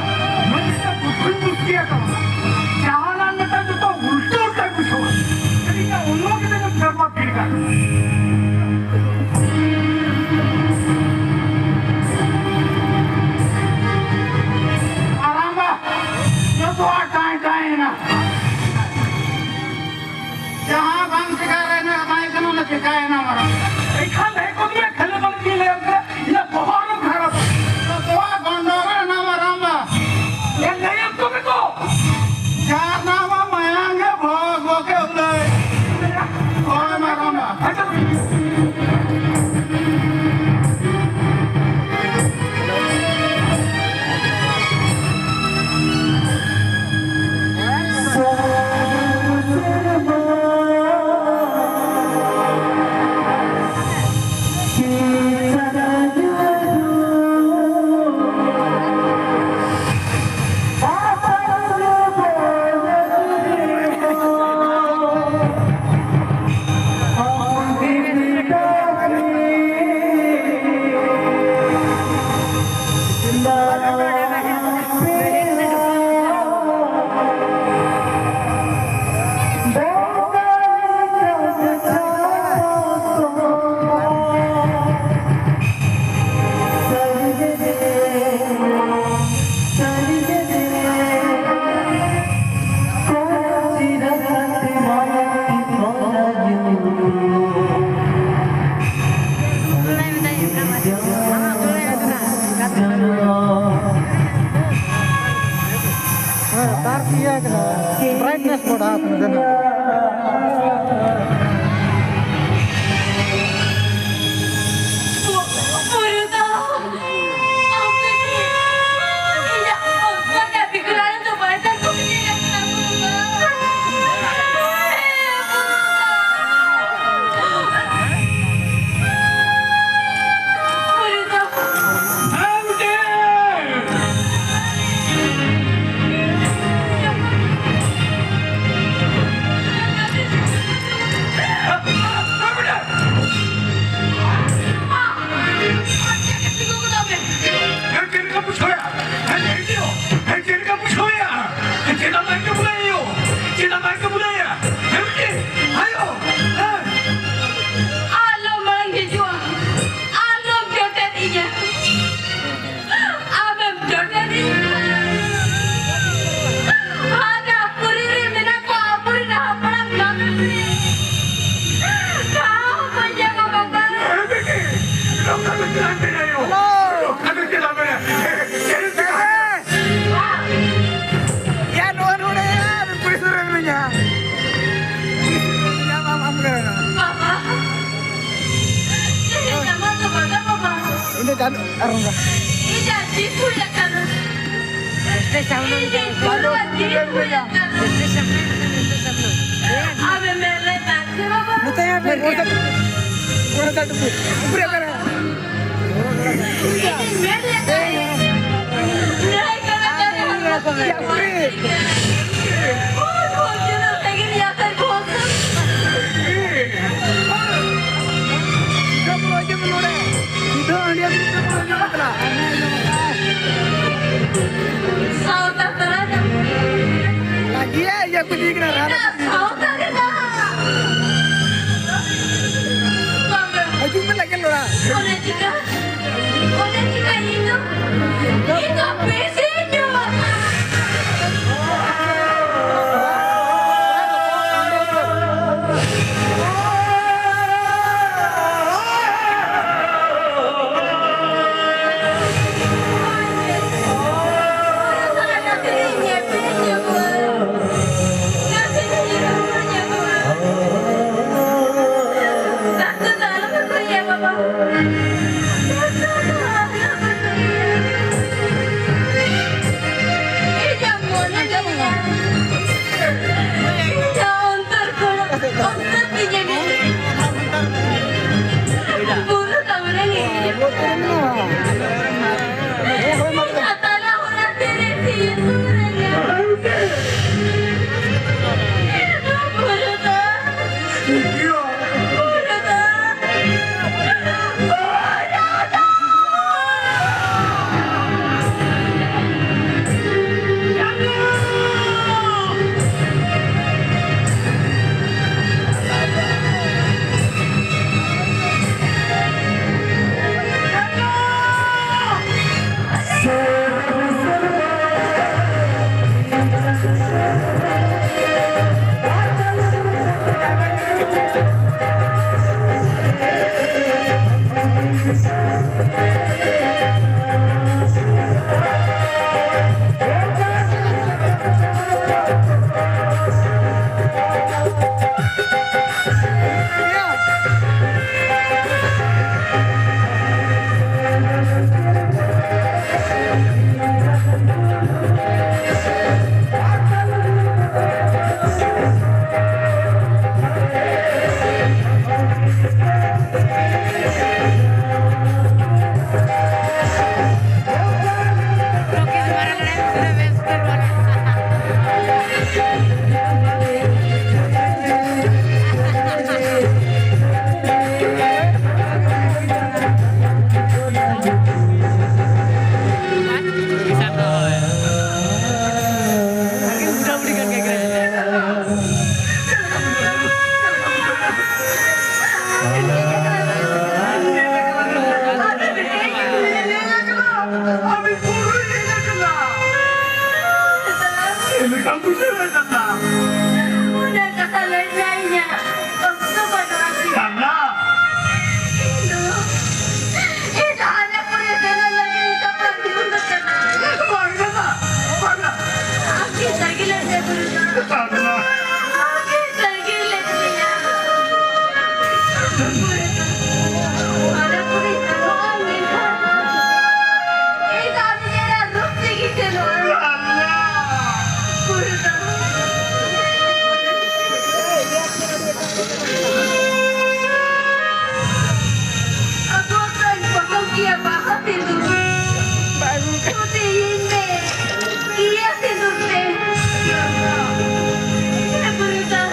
ᱱᱩᱭ ᱫᱚ ᱵᱩᱫᱷᱩᱧ ᱵᱩᱫᱷᱤᱭᱟ ᱛᱟᱵᱚᱱᱟ᱾ ᱡᱟᱦᱟᱱᱟᱜ ᱢᱤᱫᱴᱟᱝ ᱡᱚᱛᱚ ᱩᱞᱴᱟᱹ ᱩᱞᱴᱟᱹᱭ ᱵᱩᱡᱷᱟᱹᱣᱟ᱾ ᱠᱟᱹᱴᱤᱡ ᱚᱱᱱᱚ ᱜᱤᱫᱽᱨᱟᱹ ᱧᱚᱜ ᱥᱮᱨᱢᱟ ᱵᱷᱤᱲ ᱠᱟᱜ ᱠᱟᱱᱟ᱾ ᱢᱟᱨᱟᱝᱵᱟ, ᱡᱚᱛᱚᱣᱟᱜ ᱴᱟᱭ ᱴᱟᱭ ᱮᱱᱟ᱾ ᱡᱟᱦᱟᱸ ᱵᱟᱝ ᱪᱮᱠᱟ ᱨᱮᱱᱟᱜ ᱛᱟᱦᱮᱸ ᱠᱟᱱᱟ, ᱚᱱᱟ ᱪᱮᱠᱟᱭᱮᱱᱟ ᱢᱟᱨᱟᱝ᱾ ᱮᱱᱠᱷᱟᱱ ᱦᱮᱡ ᱜᱚᱫ ᱤᱭᱟᱹ ᱠᱟᱱᱟ, brightness ᱵᱟᱲᱦᱟᱣ ᱠᱟᱱᱟ ᱡᱟᱹᱱᱤᱡ᱾ ᱪᱮᱫ ᱞᱮᱠᱟ ᱵᱩᱡᱷᱟᱹᱣᱭᱟ? ᱦᱮᱸ, ᱪᱮᱫ ᱞᱮᱠᱟ ᱵᱩᱡᱷᱟᱹᱣᱭᱟ? ᱪᱮᱫᱟᱜ ᱵᱟᱭ ᱠᱟᱹᱢᱩᱞᱟᱹᱭᱟ? ᱪᱮᱫᱟᱜ ᱵᱟᱭ ᱠᱟᱹᱢᱩᱞᱟᱹᱭᱟ? ᱦᱮᱸ, ᱵᱤᱴᱤ, ᱟᱭᱳ, ᱦᱮᱸ᱾ ᱟᱞᱚᱢ ᱢᱟᱲᱟᱝ ᱦᱤᱡᱩᱜᱼᱟ, ᱟᱞᱚᱢ ᱡᱚᱴᱮᱫ ᱤᱧᱟ, ᱟᱢᱮᱢ ᱡᱚᱴᱮᱫ ᱤᱧᱟ᱾ ᱦᱟᱱᱟ ᱯᱩᱨᱤ ᱨᱮ ᱢᱮᱱᱟᱜ ᱠᱚᱣᱟ ᱟᱵᱚᱨᱮᱱ ᱦᱟᱯᱲᱟᱢ ᱠᱟᱹᱢᱤ ᱨᱮ᱾ ᱴᱷᱟᱶ ᱵᱟᱹᱧ ᱧᱟᱢᱟ ᱵᱟᱵᱟ᱾ ᱦᱮᱸ, ᱵᱤᱴᱤ, ᱱᱚᱝᱠᱟ ᱫᱚ ᱪᱮᱫᱟᱜ ᱮᱢ ᱢᱮᱱᱟ ᱭᱳ? ᱦᱮᱞᱳ᱾ ᱱᱚᱝᱠᱟ ᱫᱚ ᱪᱮᱫᱟᱜ ᱮᱢ ᱢᱮᱱᱟ? ᱪᱮᱫ ᱮᱢ ᱪᱤᱠᱟᱹᱭᱟ? ᱭᱟ, ᱱᱚᱣᱟ ᱱᱚᱰᱮ ᱭᱟ, ᱯᱩᱞᱤᱥ ᱨᱮ ᱢᱮᱱᱟᱧᱟ᱾ ᱯᱩᱞᱤᱥ ᱨᱮ ᱢᱮᱱᱟᱧᱟ, ᱟᱢ, ᱟᱢ ᱜᱮ ᱢᱮᱱᱟ᱾ ᱵᱟᱵᱟ, ᱤᱧ ᱫᱚ ᱪᱟᱸᱫᱚ ᱟᱨ ᱚᱱᱠᱟ᱾ ᱤᱧᱟᱜ ᱡᱤᱣᱤ ᱦᱩᱭ ᱟᱠᱟᱱᱟ᱾ ᱪᱟᱸᱫᱚ, ᱤᱧ ᱫᱚ ᱡᱤᱣᱤ ᱦᱩᱭ ᱟᱠᱟᱱᱟ᱾ ᱟᱢᱮᱢ ᱢᱮᱱ ᱞᱮᱫᱟ ᱥᱮ ᱵᱟᱵᱟ? ᱱᱚᱛᱮ ᱭᱟ, ᱯᱚᱭᱥᱟ, ᱯᱚᱭᱥᱟ ᱴᱩᱠᱩ᱾ ᱩᱯᱨᱮ ᱠᱟᱱᱟ᱾ ᱞᱟᱹᱜᱤᱭᱟ, ᱤᱭᱟᱹ ᱠᱚ ᱤᱫᱤ ᱠᱟᱱᱟ, ᱨᱟᱱ᱾ ᱦᱤᱡᱩᱜ ᱢᱮ, ᱞᱟᱜᱮ ᱞᱚᱲᱟ᱾ ᱚᱱᱮ ᱪᱤᱠᱟ, ᱚᱱᱮ ᱪᱤᱠᱟ ᱤᱧ ᱫᱚ, ᱤᱧ ᱫᱚ ᱵᱮᱥᱤᱧ ᱧᱩ ᱟᱠᱟᱱᱟ᱾ ᱟᱹᱰᱤ ᱵᱩᱨᱩᱭ ᱦᱮᱡ ᱟᱠᱟᱱᱟ᱾ ᱪᱮᱫ ᱞᱮᱠᱟᱢ ᱵᱩᱡᱷᱟᱹᱣ ᱮᱫᱟ? ᱚᱱᱟ ᱠᱟᱛᱷᱟ ᱞᱟᱹᱭ ᱨᱮᱭᱟᱜ ᱤᱧᱟᱹᱜ ᱚᱠᱛᱚ ᱵᱟᱹᱱᱩᱜᱼᱟ᱾ ᱠᱟᱱᱟ᱾ ᱤᱧ ᱫᱚ ᱮᱴᱟᱜ ᱟᱞᱮ ᱠᱚᱨᱮ ᱥᱮᱱᱚᱜ ᱞᱟᱹᱜᱤᱫ ᱤᱧ ᱥᱟᱯᱲᱟᱣ ᱫᱩᱲᱩᱵ ᱟᱠᱟᱱᱟ᱾ ᱵᱟᱝ ᱠᱟᱱᱟ, ᱵᱟᱝᱟ᱾ ᱟᱢ ᱜᱮ ᱥᱟᱹᱨᱤ ᱞᱟᱹᱭ ᱢᱮ, ᱵᱩᱨᱩ ᱫᱚ᱾ ᱵᱟᱝᱟ᱾ ᱟᱢ ᱜᱮ ᱥᱟᱹᱨᱤ ᱞᱟᱹᱭ ᱢᱮ᱾ ᱵᱩᱨᱩ ᱫᱚ᱾ ᱟᱞᱮ ᱠᱚᱨᱮ ᱥᱮᱱᱚᱜᱼᱟ, ᱢᱮᱱᱠᱷᱟᱱ ᱤᱧ ᱫᱚ ᱟᱢ ᱧᱮᱞ ᱨᱩᱯ ᱛᱮᱜᱮ ᱥᱮᱱᱚᱜᱼᱟ᱾ ᱵᱟᱝᱟ᱾ ᱵᱩᱨᱩ ᱫᱚ᱾ ᱟᱵᱚ ᱠᱷᱚᱱ ᱯᱚᱴᱚᱢ ᱜᱮᱭᱟ ᱵᱟᱦᱟ ᱥᱤᱸᱫᱩᱨ᱾ ᱯᱩᱛᱤᱭᱤᱧ ᱢᱮ, ᱤᱭᱟᱹ ᱥᱤᱸᱫᱩᱨ ᱛᱮ᱾ ᱦᱮᱸ, ᱵᱩᱨᱩ ᱫᱚ᱾